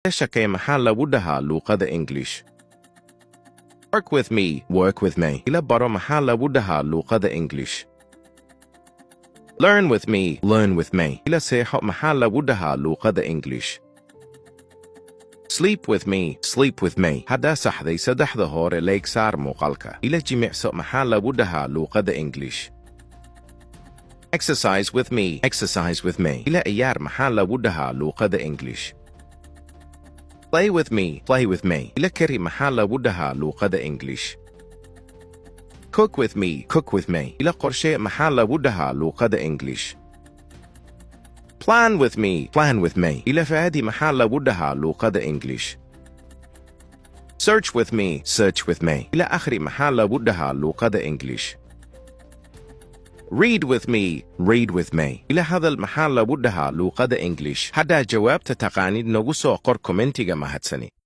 Ila shaqee maxaa lagu dhahaa luuqada English? Work with me. Work with me. Ila baro maxaa lagu dhahaa luuqada English? Learn with me. Learn with me. Ila seexo maxaa lagu dhahaa luuqada English? Sleep with me. Sleep with me. Haddaa saxday saddexda hore, like saar muuqaalka. Ila jimicso maxaa lagu dhahaa luuqada English? Exercise with me. Exercise with me. Ila ciyaar maxaa lagu dhahaa luuqada English? Play with me. Play with me. Ila kari maxaa lagu dhahaa luuqada English? Cook with me. Cook with me. Ila qorshee maxaa lagu dhahaa luuqada English? Plan with me. Plan with me. Ila raadi maxaa lagu dhahaa luuqada English? Search with me. Search with me. Ila akhri maxaa lagu dhahaa luuqada English? Read with me. Read with me. Ila hadal maxaa lagu dhahaa luuqada English? Haddaa jawaabta taqaanid, nagu soo qor commentiga. Mahadsani.